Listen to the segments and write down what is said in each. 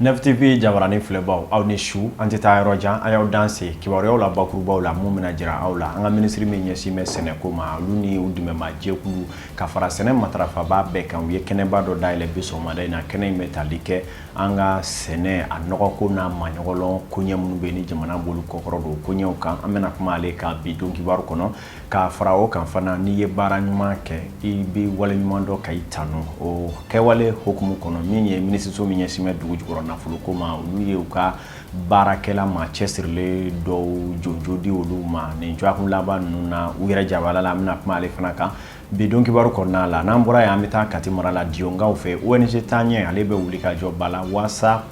Nef TV jabarani filɛbaw, aw ni su. An tɛ taa yɔrɔ jan, a y'aw danse kibaruyaw la bakurubaw la. Mun bɛna jira aw la, an ka minisiri min ɲɛsin bɛ sɛnɛko ma, olu ni u dɛmɛba jɛkulu ka fara sɛnɛ matarafaba bɛɛ kan, u ye kɛnɛba dɔ dayɛlɛ bi sɔgɔmada in na. Kɛnɛ in bɛ tali kɛ an ka sɛnɛ a nɔgɔko n'a maɲɔgɔlɔn koɲɛ minnu bɛ ni jamana b'olu kɔkɔrɔ don koɲɛw kan. An bɛna kuma ale kan bi don kibaru kɔnɔ. Ka fara o kan fana, n'i ye baara ɲuman kɛ, i bɛ wale ɲuman dɔn ka i tanu. O kɛwale hukumu kɔnɔ, min ye minisiriso min ɲɛsin bɛ dugu jukɔrɔ nafoloko ma, olu ye u ka baarakɛla maa cɛsirilen dɔw jonjo di olu ma nin dɔgɔkun laban ninnu na u yɛrɛ jabala la. An bɛna kuma ale fana kan bi don kibaru kɔnɔna la. N'an bɔra yen, an bɛ taa Kati mara la, Diyonkaw fɛ. ONG Taaɲɛ, ale bɛ wuli ka jɔ ba la waasa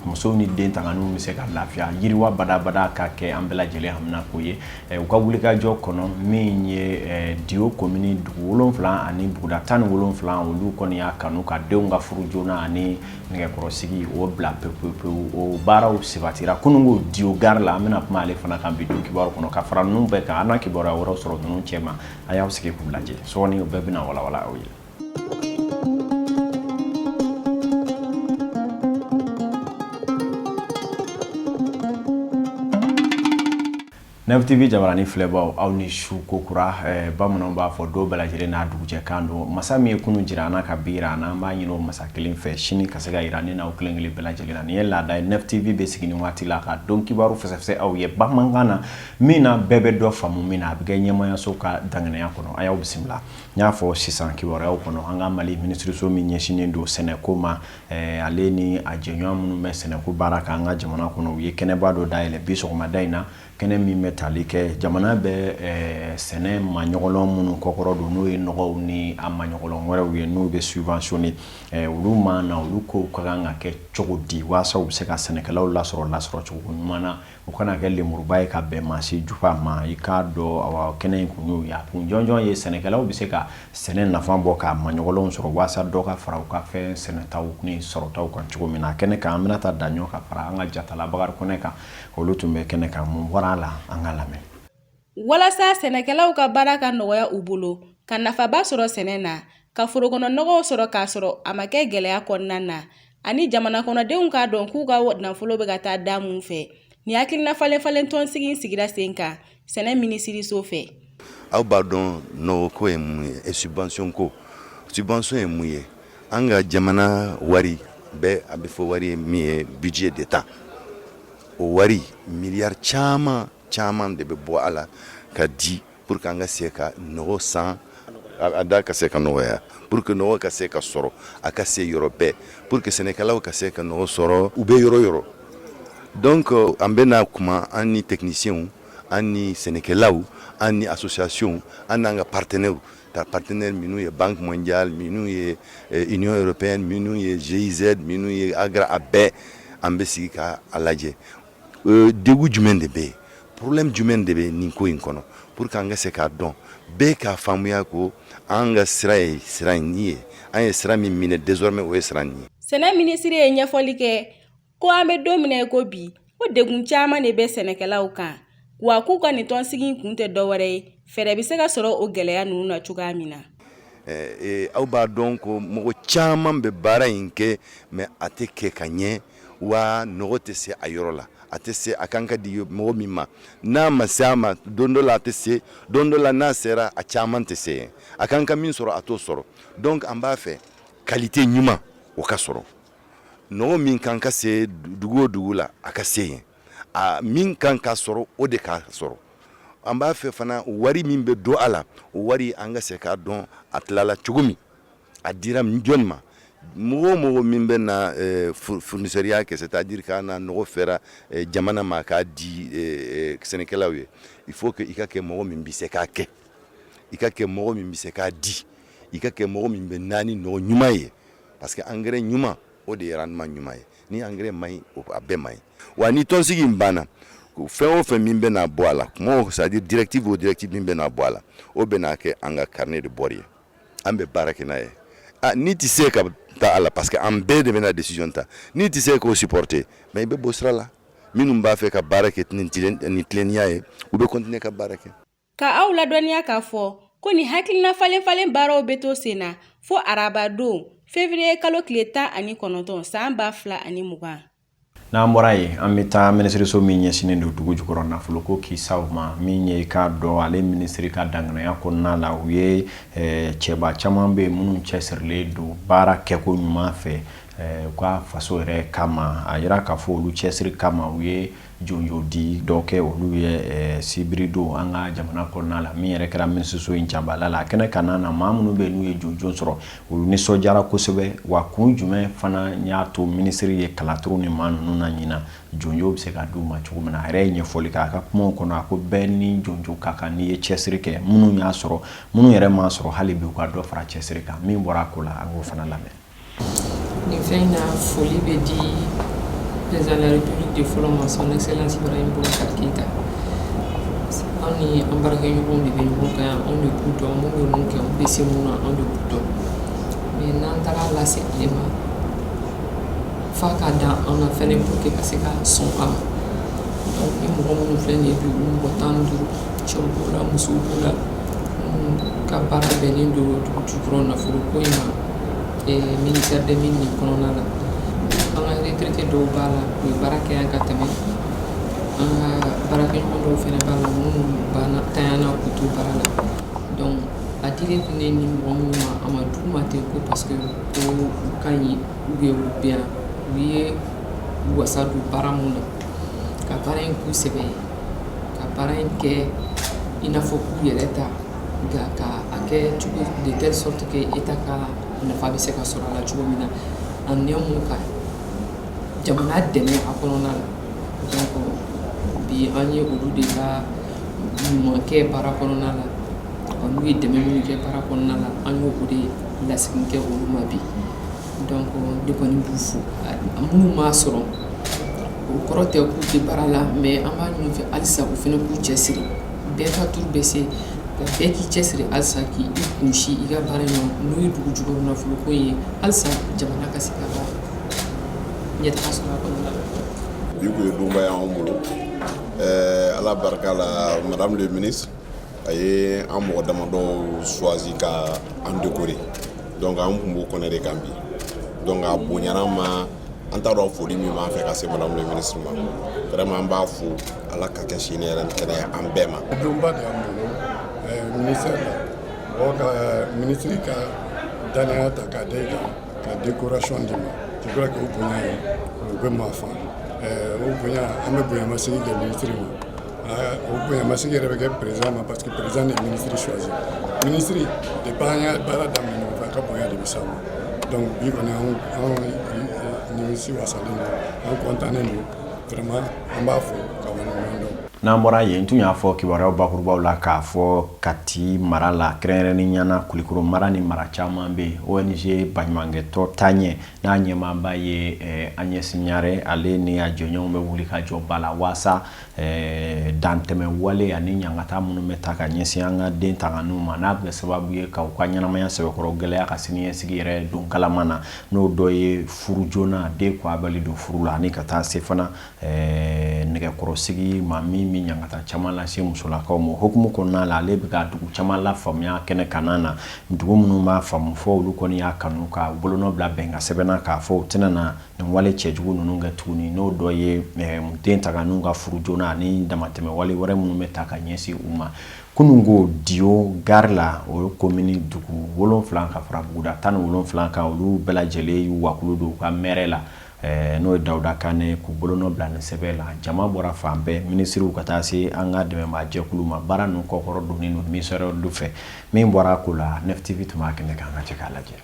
musow ni den tanganiw bɛ se ka lafiya, yiriwa badabada ka kɛ an bɛɛ lajɛlen haminako ye. U ka wulikajɔ kɔnɔ, min ye Diyo komini dugu 7 ani buguda 17, olu kɔni y'a kanu ka denw ka furu joona ani nɛgɛkɔrɔsigi o bila pewu pewu. O baaraw sabatira kununko Diyo gare la. An bɛna kuma ale fana kan bi don kibaru kɔnɔ. Ka fara ninnu bɛɛ kan, an na kibaruya wɛrɛw sɔrɔ ninnu cɛma. A y'aw sigi k'u lajɛ, sɔɔni o bɛɛ bɛna walawala aw ye. Nef TV jabarani filɛbaw, aw ni su kokura. Bamananw b'a fɔ don bɛɛ lajɛlen n'a dugujɛ kan don. Masa min ye kunun jira an na ka bi jira an na, an b'a ɲini o masa kelen fɛ sini ka se ka jira ne n'aw kelen kelen bɛɛ lajɛlen na. Nin ye laada ye, Nef TV bɛ sigi nin waati la ka don kibaru fɛsɛfɛsɛ aw ye bamanankan na, min na bɛɛ bɛ dɔ faamu, min na a bɛ kɛ ɲɛmayaso ka danganiya kɔnɔ. A y'aw bisimila. N y'a fɔ sisan kibaruyaw kɔnɔ, an ka Mali minisiriso min ɲɛsinnen don sɛnɛko ma, ale ni a jɛɲɔgɔn minnu bɛ sɛnɛko baara kan an ka jamana kɔnɔ, u ye kɛnɛba dɔ dayɛlɛ bi sɔgɔmada in na, kɛnɛ min bɛ tali kɛ jamana bɛ sɛnɛ maɲɔgɔlɔn minnu kɔkɔrɔ don, n'o ye nɔgɔw ni a maɲɔgɔlɔn wɛrɛw ye, n'u bɛ subventionner olu ma na, olu kow ka kan ka kɛ cogo di waasa u bɛ se ka sɛnɛkɛlaw lasɔrɔ lasɔrɔ cogo ɲuman na, o kana kɛ lemuruba ye ka bɛn maa si jufa ma. I k'a dɔn, awa, kɛnɛ in kun y'o ye. A kun jɔnjɔn ye sɛnɛkɛlaw bɛ se ka sɛnɛ nafa bɔ k'a maɲɔgɔlɔnw sɔrɔ waasa dɔ ka fara u ka fɛn sɛnɛtaw ni sɔrɔtaw kan cogo min na. Kɛnɛ kan, an bɛna taa daɲɔ ka fara an ka jatala Bakari Kɔnɛ kan, olu tun bɛ kɛnɛ kan. Mun bɔra a la? An ka lamɛn. Walasa sɛnɛkɛlaw ka baara ka nɔgɔya u bolo, ka nafaba sɔrɔ sɛnɛ na, ka forokɔnɔ nɔgɔw sɔrɔ k'a sɔrɔ a ma kɛ gɛlɛya kɔnɔna na, ani jamana kɔnɔdenw k'a dɔn k'u ka nafolo bɛ ka taa da mun fɛ, nin hakilina falen falen tɔnsigi sigira sen kan sɛnɛ minisiriso fɛ. Aw b'a dɔn nɔgɔko ye mun ye, subvention ko, subvention ye mun ye? An ka jamana wari bɛɛ, a bɛ fɔ wari ye min ye budget d'État, o wari miliyari caman caman de bɛ bɔ a la ka di pour que an ka se ka nɔgɔ san, a da ka se ka nɔgɔya, pour que nɔgɔ ka se ka sɔrɔ, a ka se yɔrɔ bɛɛ, pour que sɛnɛkɛlaw ka se ka nɔgɔ sɔrɔ u bɛ yɔrɔ yɔrɔ. Donc an bɛna kuma, an ni techniciens, an ni sɛnɛkɛlaw, an ni association, an n'an ka partenaires ta, partenaire minnu ye Banque mondiale, minnu ye Union européenne, minnu ye GIZ, minnu ye AGRA, a bɛɛ, an bɛ sigi ka a lajɛ degun jumɛn de bɛ yen, problème jumɛn de bɛ nin ko in kɔnɔ, pour que an ka se k'a dɔn, bɛɛ k'a faamuya ko an ka sira ye sira in ye, an ye sira min minɛ désormais, o ye sira nin ye. Sɛnɛ minisiri ye ɲɛfɔli kɛ ko an bɛ don min na i ko bi, ko degun caman de bɛ sɛnɛkɛlaw kan, wa k'u ka nin tɔnsigi kun tɛ dɔwɛrɛ ye, fɛɛrɛ bɛ se ka sɔrɔ o gɛlɛya ninnu na cogoya min na. Aw b'a dɔn ko mɔgɔ caman bɛ baara in kɛ, mais a tɛ kɛ ka ɲɛ, wa nɔgɔ tɛ se a yɔrɔ la, a tɛ se a kan ka di mɔgɔ min ma. N'a ma se a ma, don dɔ la a tɛ se, don dɔ la n'a sera, a caman tɛ se yen. A kan ka min sɔrɔ, a t'o sɔrɔ. Donc an b'a fɛ qualité ɲuman o ka sɔrɔ, nɔgɔ min kan ka se dugu o dugu la, a ka se yen, a min kan ka sɔrɔ, o de ka sɔrɔ. An b'a fɛ fana, wari min bɛ don a la, o wari, an ka se k'a dɔn a tilala cogo min, a dira jɔn ma. Mɔgɔ o mɔgɔ min bɛ na fournisseurya kɛ, c'est à dire k'a na nɔgɔ fɛra jamana ma k'a di sɛnɛkɛlaw ye, il faut que i ka kɛ mɔgɔ min bɛ se k'a kɛ, i ka kɛ mɔgɔ min bɛ se k'a di, i ka kɛ mɔgɔ min bɛ na ni nɔgɔ ɲuman ye, parce que engrais ɲuman, o de ye rendement ɲuman ye. Ni engrais man ɲi, a bɛɛ man ɲi. Wa ni tɔnsigi in banna, fɛn o fɛn min bɛ na bɔ a la, kuma, c'est à dire directive o directive min bɛ na bɔ a la, o bɛ na kɛ an ka carnet de bord ye, an bɛ baara kɛ n'a ye. Ah, n'i tɛ se ka taa a la, parce que an bɛɛ de bɛna décision ta, n'i tɛ se k'o supporter, mais i bɛ bɔ sira la. Minnu b'a fɛ ka baara kɛ ni tilennenya ye, u bɛ continuer ka baara kɛ. Ka aw ladɔnniya k'a fɔ ko nin hakilina falen falen baaraw bɛ to sen na fo araba don. Février kalo tile 19 san 2020. N'an bɔra yen, an bɛ taa minisiriso min ɲɛsinnen don dugu jukɔrɔ nafoloko kisaw ma, min ye k'a dɔn ale minisiri ka danganaya kɔnɔna la, u ye cɛba caman bɛ yen minnu cɛsirilen don baara kɛko ɲuman fɛ u ka faso yɛrɛ kama. A yira k'a fɔ olu cɛsiri kama, u ye jonjo di dɔ kɛ olu ye sibiridon an ka jamana kɔnɔna la, min yɛrɛ kɛra minisiriso in jabala la. A kɛnɛ kan na, maa minnu bɛ yen n'u ye jonjo sɔrɔ, olu nisɔndiyara kosɛbɛ. Wa kun jumɛn fana y'a to minisiri ye kalaturu ni maa ninnu na ɲinan, jonjo bɛ se ka d'u ma cogo min na, a yɛrɛ ye ɲɛfɔli kɛ a ka kumaw kɔnɔ. A ko bɛɛ ni jonjo ka kan n'i ye cɛsiri kɛ. Minnu y'a sɔrɔ, minnu yɛrɛ m'a sɔrɔ, hali bi u ka dɔ fara cɛsiri kan. Min bɔra a ko la, an k'o fana lamɛn. Nin fɛn in na, foli bɛ di président de la République de fɔlɔ ma, Son Excellence Ibrahim Boubacar Keïta. Anw ni an baarakɛɲɔgɔnw de bɛ ɲɔgɔn kan yan, anw de b'u dɔn, mun bɛ mun kɛ, mun bɛ se mun na, anw de b'u dɔn. Mais n'an taara lase ale ma, f'a ka dan an na fɛnɛ pour que ka se ka sɔn a ma. Donc ni mɔgɔ minnu filɛ nin ye bi, u mɔgɔ 15, cɛw b'u la, musow b'u la, minnu ka baara bɛnnen don dugu jukɔrɔ nafolo ko in ma ministère des Mines nin kɔnɔna la. An ka retraité dɔw b'a la, u ye baara kɛ yan ka tɛmɛ. An ka baarakɛɲɔgɔn dɔw fɛnɛ b'a la, minnu banna tanyana k'u to baara la. Donc a dilen tun ne ni mɔgɔ minnu ma, a ma d'u ma ten ko parce que ko u ka ɲi ou bien u bɛ yan. U ye wasa don baara mun na, ka baara in k'u sɛbɛ ye, ka baara in kɛ i n'a fɔ k'u yɛrɛ ta, nka ka a kɛ cogo de telle sorte que État ka nafa bɛ se ka sɔrɔ a la cogo min na, en un mot, ka jamana dɛmɛ a kɔnɔna la. Donc bi, an ye olu de ka ɲuman kɛ baara kɔnɔna la, n'u ye dɛmɛ minnu kɛ baara kɔnɔna la, an y'o o de lasegin kɛ olu ma bi. Donc ne kɔni b'u fo. Minnu m'a sɔrɔ, o kɔrɔ tɛ k'u tɛ baara la, mais an b'a ɲini fɛ halisa u fana k'u cɛsiri. Bɛɛ ka tour bɛ se nka bɛɛ k'i cɛsiri halisa, k'i kunsi i ka baara in ma, n'o ye dugu jukɔrɔ nafolo ko in ye, halisa jamana ka se ka ɲɛtaga sɔrɔ a kɔnɔna la. Bi kun ye donba ye anw bolo. Ala barika la, madame le ministre a ye an mɔgɔ damadɔ choisi ka an décorer. Donc an kun b'o kɔnɛ de kan bi. Donc a bonyana an ma, an t'a dɔn foli min b'an fɛ ka se madame le ministre ma. Vraiment, an b'a fo, Ala ka kɛ si ni yɛrɛ ni kɛnɛya an bɛɛ ma. Donba de y'an bolo ministère la. Mɔgɔ ka ministre ka danaya ta k'a da i kan ka décoration d'i ma, je crois que o bonya ye o bɛ maa fa. O bonya, an bɛ bonyamasegin kɛ ministre ma. O bonyamasegin yɛrɛ bɛ kɛ président ma, parce que président de ye ministre choisi. Ministre, depuis an y'a baara daminɛ ɲɔgɔn fɛ, a ka bonya de bɛ s'an ma. Donc bi kɔni, anw nimisi wasalen don, an kɔntannen don vraiment, an b'a fo ka waleɲuman dɔn. N'an bɔra yen, tun y'a fɔ kibaruyaw bakurubaw la k'a fɔ Kati mara la, kɛrɛnkɛrɛnnenya na Kulikoro mara ni mara caman bɛ yen, ONG baɲumankɛtɔ Taaɲɛ n'a ɲɛmaaba ye Agnès Ɲare, ale ni a jɔɲɔgɔnw bɛ wuli ka jɔ ba la waasa dantɛmɛ wale ani ɲangata minnu bɛ ta ka ɲɛsin an ka den tanganiw ma, n'a bɛ kɛ sababu ye ka u ka ɲɛnamaya sɛbɛkɔrɔ gɛlɛya, ka siniɲɛsigi yɛrɛ don kalama na, n'o dɔ ye furu joona, den kɔabali don furu la, ani ka taa se fana nɛgɛkɔrɔsigi ma, min bɛ ɲangata caman lase musolakaw ma. Hukumu kɔnɔna la, ale bɛ ka dugu caman lafaamuya kɛnɛ kanna na. Dugu minnu b'a faamu fɔ, olu kɔni y'a kanu ka bolonɔ bila bɛnkan sɛbɛn na k'a fɔ u tɛna na nin wale cɛjugu ninnu kɛ tuguni, n'o dɔ ye den tanganiw ka furu joona ani damatɛmɛ wale wɛrɛ minnu bɛ ta ka ɲɛsin u ma. Kununko Diyo gari la, o ye komini dugu 7 ka fara buguda 17 kan, olu bɛɛ lajɛlen y'u wakulu don u ka mɛrɛ la, n'o ye Dawuda Kane, k'u bolonɔ bila nin sɛbɛn la. Jama bɔra fan bɛɛ, minisiriw ka taa se an ka dɛmɛbaa jɛkulu ma. Baara ninnu kɔkɔrɔ donnen don ministère fɛ. Min bɔra a ko la, Nef TV tun b'a kɛnɛ kan, an ka cɛ k'a lajɛ.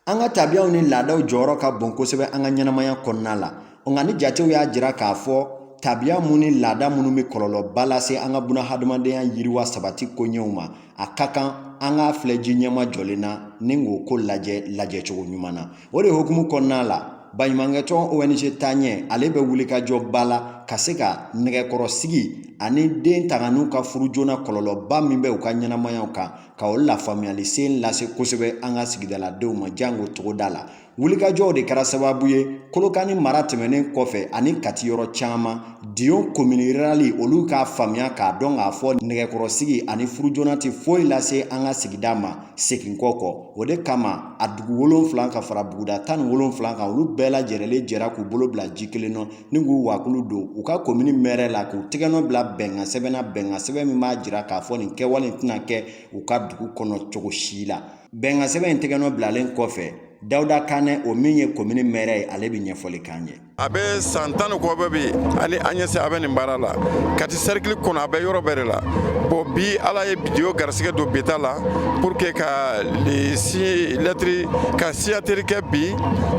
An ka tabiyaw ni laadaw jɔyɔrɔ ka bon kosɛbɛ an ka ɲɛnamaya kɔnɔna la. Nka ni jatew y'a jira k'a fɔ tabiya mun ni laada minnu bɛ kɔlɔlɔba lase an ka buna hadamadenya yiriwa sabati koɲɛw ma, a ka kan an k'a filɛ ji ɲɛma jɔlen na ni k'o ko lajɛ lajɛcogo ɲuman na. O de hukumu kɔnɔna la, baɲumankɛtɔn ONG Taaɲɛ, ale bɛ wulikajɔba la ka se ka nɛgɛkɔrɔsigi ani den tanganiw ka furu joona kɔlɔlɔba min bɛ u ka ɲɛnamayaw kan, ka o lafaamuyali sen lase kosɛbɛ an ka sigidaladenw ma, jango togoda la. Wulikajɔw de kɛra sababu ye Kolokani mara tɛmɛnen kɔfɛ ani Kati yɔrɔ caman, Diyo komini rurale olu k'a faamuya k'a dɔn k'a fɔ nɛgɛkɔrɔsigi ani furu joona tɛ foyi lase an ka sigida ma segin kɔ kɔ. O de kama a dugu 7 ka fara buguda 17 kan, olu bɛɛ lajɛlen jɛra k'u bolo bila ji kelen nɔ ni k'u wakulu don u ka komini mɛrɛ la, k'u tɛgɛnɔ bila bɛnkan sɛbɛn na, bɛnkan sɛbɛn min b'a jira k'a fɔ nin kɛwale tɛna kɛ u ka dugu kɔnɔ cogo si la. Bɛnkan sɛbɛn in tɛgɛnɔ bilalen kɔfɛ, Dawuda Kanɛ, o min ye komini mɛrɛ ye, ale bɛ ɲɛfɔli k'an ye. A bɛ san 10 ni kɔ bɛ bi ani an ɲɛse a bɛ nin baara la Kati cercle kɔnɔ, a bɛ yɔrɔ bɛɛ de la. Bon, bi Ala ye Diyo garisɛgɛ don bi ta la pour que ka lettre ka signature kɛ bi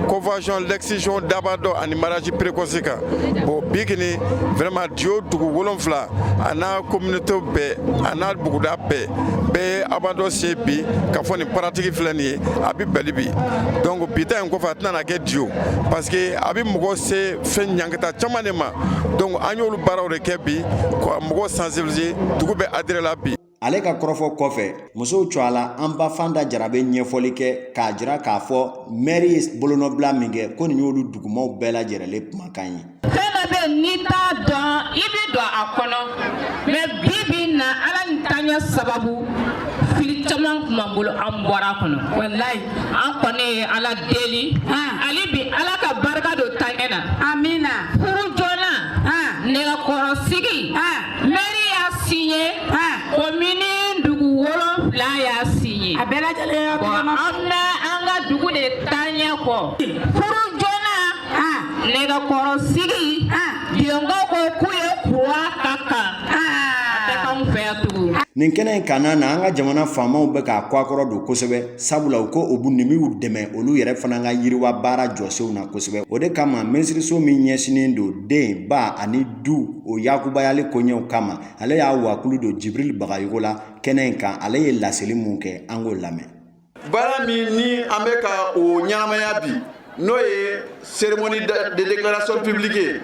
convention l'excision d'abandon ani mariage précoce kan. Bon, bi kini vraiment Diyo dugu 7 a n'a communauté bɛɛ, a n'a buguda bɛɛ, bɛɛ ye abandon se bi ka fɔ nin pratique filɛ nin ye, a bɛ bali bi. Donc bi ta in kɔfɛ, a tɛna na kɛ Diyo parce que a bɛ mɔgɔ se fɛn ɲangata caman de ma. Donc an y'olu baaraw de kɛ bi ka mɔgɔw sensibiliser, dugu bɛ adhéré la bi. Ale ka kɔrɔfɔ kɔfɛ, musow cɔ a la, an ba Fanta Jara bɛ ɲɛfɔli kɛ k'a jira k'a fɔ mɛri ye bolonɔbila min kɛ, ko nin y'olu dugumaw bɛɛ lajɛlen kumakan ye. Fɛn dɔ bɛ yen, n'i t'a dɔn, i bɛ don a kɔnɔ. Mais bi bi na, Ala ni taaɲɛ sababu, fili caman tun b'an bolo, an bɔra a kɔnɔ. Walayi, an kɔni ye Ala deli hali bi, Ala ka barika don taaɲɛ na. Amina. Furu joona, nɛgɛkɔrɔsigi, mɛri y'a signé, komini dugu 7 y'a signé. A bɛɛ lajɛlen y'a. Bon, an bɛ an ka dugu de taaɲɛ kɔ. Furu joona, nɛgɛkɔrɔsigi, Diyonkaw ko k'u ye kuwa ka kan, a tɛ k'anw fɛ yan tugun. Nin kɛnɛ in kanna na, an ka jamana faamaw bɛ k'a kɔ akɔrɔ don kosɛbɛ, sabula u ko o bu nin b'u dɛmɛ olu yɛrɛ fana ka yiriwa baara jɔsenw na kosɛbɛ. O de kama minisiriso min ɲɛsinnen don den, ba ani du o yakubayali koɲɛw kama, ale y'a wakulu don Jibril Bagayogo la kɛnɛ in kan. Ale ye laseli mun kɛ, an k'o lamɛn. Baara min ni an bɛ ka o ɲɛnamaya bi, n'o ye cérémonie de déclaration publique ye,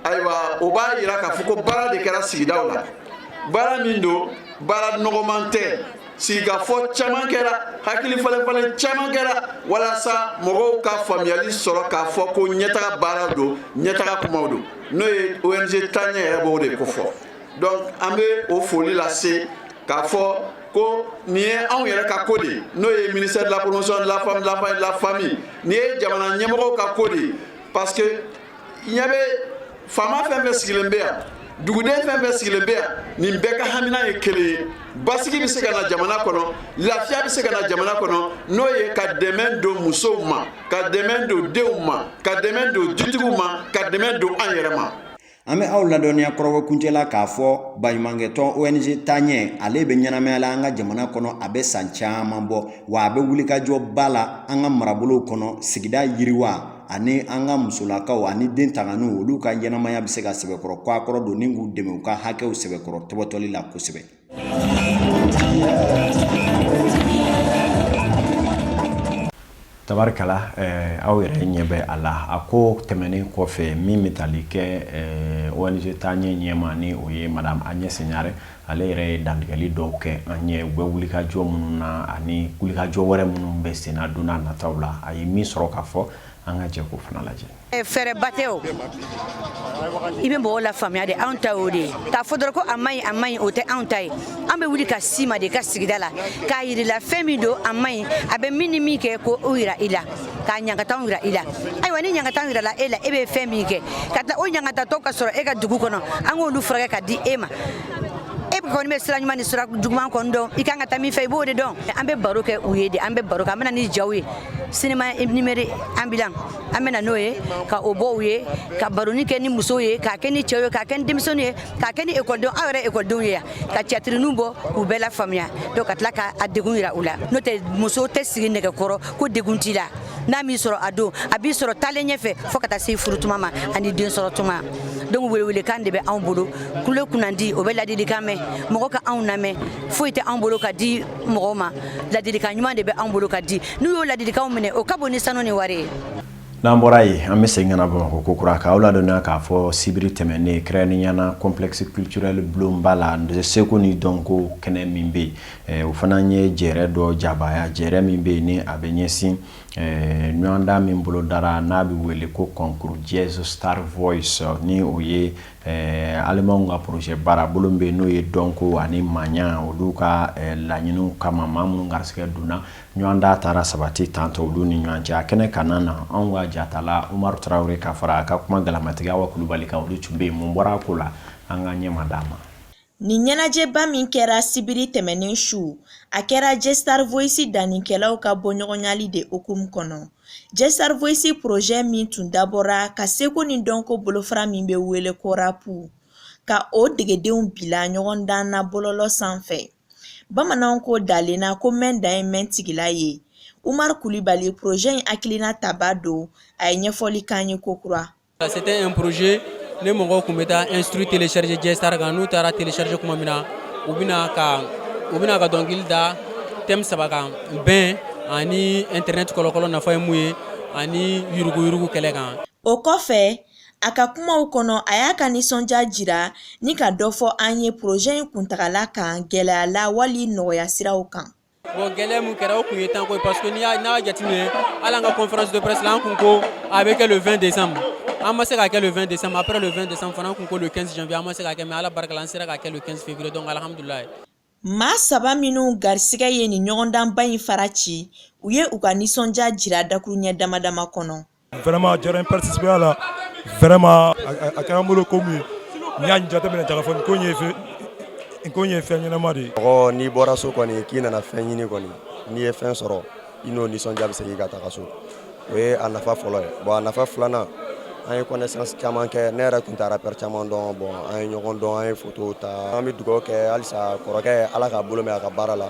ayiwa, o b'a yira k'a fɔ ko baara de kɛra sigidaw la. Baara min don, baara nɔgɔman tɛ. Sigikafɔ caman kɛra, hakili falen-falen caman kɛra walasa mɔgɔw ka faamuyali sɔrɔ k'a fɔ ko ɲɛtaga baara don, ɲɛtaga kumaw don, n'o ye ONG Taaɲɛ yɛrɛ b'o de kofɔ. Donc an bɛ o foli lase k'a fɔ ko nin ye anw yɛrɛ ka ko de ye, n'o ye ministère de la Promotion de la Femme, de l'Enfant et de la Famille. Nin ye jamana ɲɛmɔgɔw ka ko de ye, parce que ɲɛ bɛ faama fɛn fɛn sigilen bɛ yan, duguden fɛn fɛn sigilen bɛ yan, nin bɛɛ ka hamina ye kelen ye: basigi bɛ se ka na jamana kɔnɔ, lafiya bɛ se ka na jamana kɔnɔ, n'o ye ka dɛmɛ don musow ma, ka dɛmɛ don denw ma, ka dɛmɛ don dutigiw ma, ka dɛmɛ don an yɛrɛ ma. An bɛ aw ladɔnniya kɔrɔfɔ kuncɛ la k'a fɔ baɲumankɛtɔn ONG Taaɲɛ, ale bɛ ɲɛnamaya la an ka jamana kɔnɔ, a bɛ san caman bɔ, wa a bɛ wulikajɔba la an ka marabolow kɔnɔ, sigida yiriwa ani an ka musolakaw ani den tanganiw, olu ka ɲɛnamaya bɛ se ka sɛbɛkɔrɔ kɔ a kɔrɔ don ni k'u dɛmɛ u ka hakɛw sɛbɛkɔrɔ tɔbɔtɔli la kosɛbɛ. Tabarikala, aw yɛrɛ ɲɛ bɛ a la. A ko tɛmɛnen kɔfɛ, min bɛ tali kɛ ONG Taaɲɛ ɲɛma, ni o ye madame Agnès Ɲare, ale yɛrɛ ye dantigɛli dɔw kɛ an ɲɛ, u bɛ wulikajɔ minnu na ani wulikajɔ wɛrɛ minnu bɛ senna don n'a nataw la. A ye min sɔrɔ k'a fɔ, an ka jɛ k'o fana lajɛ. Fɛɛrɛba tɛ o, i bɛ mɔgɔw la faamuya de. Anw ta y'o de ye. K'a fɔ dɔrɔn ko a man ɲi, a man ɲi, o tɛ anw ta ye. An bɛ wuli ka s'i ma de ka sigida la k'a yir'i la fɛn min don, a man ɲi, a bɛ min ni min kɛ, ko o yira i la, k'a ɲangataw yira i la. Ayiwa, ni ɲangataw yirala e la, e bɛ fɛn min kɛ ka tila o ɲangatatɔ ka sɔrɔ e ka dugu kɔnɔ, an k'olu furakɛ ka di e ma. E kɔni bɛ sira ɲuman ni sira juguman kɔni dɔn, i kan ka taa min fɛ, i b'o de dɔn. An bɛ baro kɛ u ye de, an bɛ baro kɛ, an bɛ na ni jaw ye, cinéma numérique ambulant, an bɛ na n'o ye ka o bɔ u ye, ka baroni kɛ ni musow ye, k'a kɛ ni cɛw ye, k'a kɛ ni denmisɛnninw ye, k'a kɛ ni ekɔlidenw, aw yɛrɛ ekɔlidenw ye yan, ka théâtreninw bɔ k'u bɛɛ lafaamuya. Donc ka tila k'a degun yira u la. N'o tɛ, muso tɛ sigi nɛgɛkɔrɔ ko degun t'i la. N'a m'i sɔrɔ a don, a b'i sɔrɔ taalen ɲɛfɛ fo ka taa se furu tuma ma ani den sɔrɔ tuma. Donc welewelekan de bɛ anw bolo. Kulo kunnandi, o bɛ ladilikan mɛn, mɔgɔ ka anw lamɛn. Foyi tɛ anw bolo ka di mɔgɔw ma, ladilikan ɲuman de bɛ anw bolo ka di. N'u y'o ladilikanw minɛ, o ka bon ni sanu ni wari ye. N'an bɔra yen, an bɛ segin ka na Bamakɔ kokura k'aw ladɔnniya k'a fɔ sibiri tɛmɛnen, kɛrɛnkɛrɛnnenya na complexe culturel bulonba la, seko ni dɔnko kɛnɛ min bɛ yen, o fana ye jɛrɛ dɔ jabaya, jɛrɛ min bɛ yen ni a bɛ ɲɛsin Ɲɔgɔndan min bolodara n'a bɛ wele ko concours Jazz Star Voice, ni o ye alimanw ka projet baara bolo bɛ yen, n'o ye dɔnko ani maɲa olu ka laɲiniw kama, maa minnu garisɛgɛ donna ɲɔgɔndan taara sabati tantɔ olu ni ɲɔgɔn cɛ. A kɛnɛ kana na, anw ka jatala Umaru Tarawele ka fara a ka kuma galamatigi Awa Kulubali kan, olu tun bɛ yen. Mun bɔra a ko la? An ka ɲɛma d'a ma. Nin ɲɛnajɛba min kɛra sibiri tɛmɛnen su, a kɛra Jazz Star Voice dannikɛlaw ka bɔɲɔgɔnyali de hukumu kɔnɔ. Jazz Star Voice projet min tun dabɔra ka seko ni dɔnko bolofara min bɛ wele ko rap, ka o degedenw bila ɲɔgɔndan na bɔlɔlɔ sanfɛ. Bamananw ko dalenna ko mɛn dan ye mɛn tigila ye. Umaru Kulibali, projet in hakilina taba don, a ye ɲɛfɔli k'an ye kokura. C'était un projet ne mɔgɔw tun bɛ taa instru télécharger Jazz Star kan. N'u taara télécharger tuma min na, u bɛna ka dɔnkili da thème saba kan: bɛn ani internet kɔlɔlɔ nafa ye mun ye, ani yuruguyurugu kɛlɛ kan. O kɔfɛ, a ka kumaw kɔnɔ, a y'a ka nisɔndiya jira ni ka dɔ fɔ an ye projet in kuntagala kan, gɛlɛya la wali nɔgɔya siraw kan. Bon, gɛlɛya mun kɛra, o kun ye temps ko ye, parce que n'i y'a n'a y'a jateminɛ, hali an ka conférence de presse la, an kun ko a bɛ kɛ le 20 décembre, an ma se k'a kɛ le 20 décembre. Après le 20 décembre fana, an kun ko le 15 janvier, an ma se k'a kɛ, mais Ala barika la, an sera k'a kɛ le 15 février, donc alhamdulilayi. Maa saba minnu garisigɛ ye nin ɲɔgɔndanba in fara ci, u ye u ka nisɔndiya jira dakuruɲɛ dama dama kɔnɔ. Vraiment, diyara n participer a la. Vraiment, a kɛra n bolo komi n y'a jateminɛ k'a fɔ nin ko in ye fɛn ɲɛnama de ye. Mɔgɔ n'i bɔra so kɔni k'i nana fɛn ɲini kɔni, n'i ye fɛn sɔrɔ, i n'o nisɔndiya bɛ segin ka taga so. O ye a nafa fɔlɔ ye. Bon, a nafa filanan, an ye connaissance caman kɛ. Ne yɛrɛ tun tɛ rappeur caman dɔn. Bon, an ye ɲɔgɔn dɔn, an ye photo ta. An bɛ dugawu kɛ halisa kɔrɔkɛ, Ala k'a bolo mɛn a ka baara la,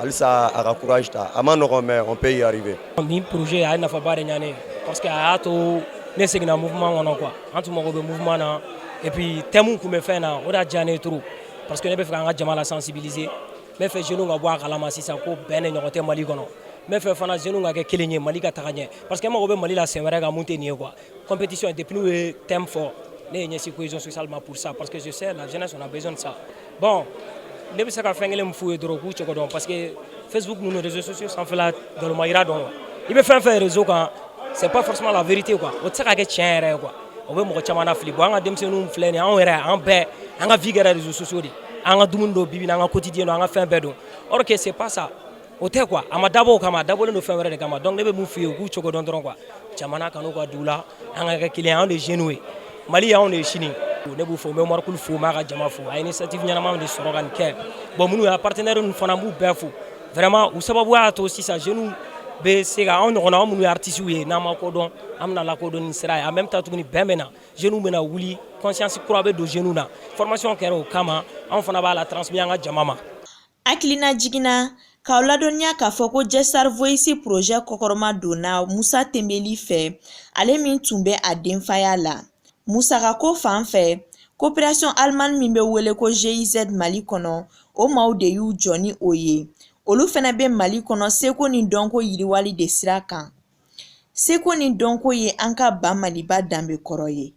halisa a ka courage ta. A ma nɔgɔn, mais on peut y arriver. Nin projet a ye nafaba de ɲa ne ye, parce que a y'a to ne seginna mouvement kɔnɔ quoi. An tun mago bɛ mouvement na, et puis thème kun bɛ fɛn na, o de y'a diya ne ye trop, parce que ne bɛ fɛ k'an ka jama la sensibiliser. N bɛ fɛ jeunes ka bɔ a kalama sisan ko bɛn de ɲɔgɔn tɛ Mali kɔnɔ. N bɛ fɛ fana jeunes ka kɛ kelen ye, Mali ka taga ɲɛ, parce que n mago bɛ Mali la sen wɛrɛ kan mun tɛ nin ye quoi. Compétition, depuis n'u ye thème fɔ, ne ye ɲɛsin cohésion sociale ma pour ça, parce que je sais, la jeunesse, on a besoin de ça. Bon, ne bɛ se ka fɛn kelen min f'u ye dɔrɔn, k'u cogo dɔn, parce que Facebook ninnu, réseaux sociaux sanfɛla, nkalonma yira dɔn. I bɛ fɛn fɛn réseau kan, c'est pas forcément la vérité quoi. O tɛ se ka kɛ tiɲɛ yɛrɛ ye quoi. O bɛ mɔgɔ caman lafili. Bon, an ka denmisɛnninw filɛ nin ye, anw yɛrɛ, an bɛɛ, an ka vie kɛra réseaux sociaux de, an ka dumuni don bibi in na, an ka quotidien don, an ka fɛn bɛɛ don. Or que c'est pas ça, o tɛ quoi. A ma dabɔ o kama, a dabɔlen don fɛn wɛrɛ de kama. Donc ne bɛ mun f'u ye? U k'u cogo dɔn dɔrɔn quoi. Jamana kanu ka d'u la, an ka kɛ kelen ye. Anw de ye jeunes ye, Mali y'anw de ye sini. Ne b'u fo, n bɛ Umaru Kulu fo, n b'a ka jama fo. A ye initiative ɲɛnama de sɔrɔ ka nin kɛ. Bon, minnu y'a partenaire ninnu fana, n b'u bɛɛ fo vraiment. U sababu y'a to sisan jeunes bɛ se ka anw ɲɔgɔnna, anw minnu ye artistes ye, n'an ma kodɔn, an bɛna lakodɔn ni sira ye. En même temps tuguni, bɛn bɛ na, jeunes bɛna wuli, conscience kura bɛ don jeunes na. Formation kɛra o kama, anw fana b'a la transmis an ka jama ma. Hakilina jiginna k'aw ladɔnniya k'a fɔ ko Jazz Star Voice projet kɔkɔrɔma donna Musa Tenbeli fɛ, ale min tun bɛ a denfaya la. Musakako fan fɛ, coopération allemande min bɛ wele ko GIZ Mali kɔnɔ, o maaw de y'u jɔ ni o ye. Olu fana bɛ Mali kɔnɔ seko ni dɔnko yiriwali de sira kan. Seko ni dɔnko ye an ka ba Maliba danbe kɔrɔ ye.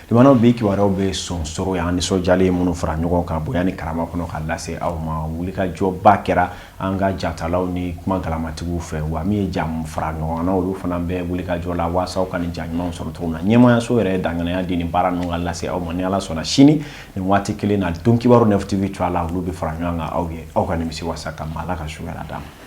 Limanaw, bi kibaruyaw bɛ sonsoro yan. Nisɔndiyalen minnu fara ɲɔgɔn kan bonya ni karama kɔnɔ ka lase aw ma, wulikajɔba kɛra an ka jatalaw ni kuma galamatigiw fɛ. Wa min ye ja fara ɲɔgɔn na, olu fana bɛ wulikajɔ la waasa ka nin ja ɲumanw sɔrɔ cogo min na. Ɲɛmayaso yɛrɛ ye danganiya di nin baara ninnu ka lase aw ma. Ni Ala sɔnna, sini nin waati kelen na, don kibaru Nef TV to a la, olu bɛ fara ɲɔgɔn kan aw ye, aw ka nimisi wasa kama. Ala ka su hɛrɛ d'an ma.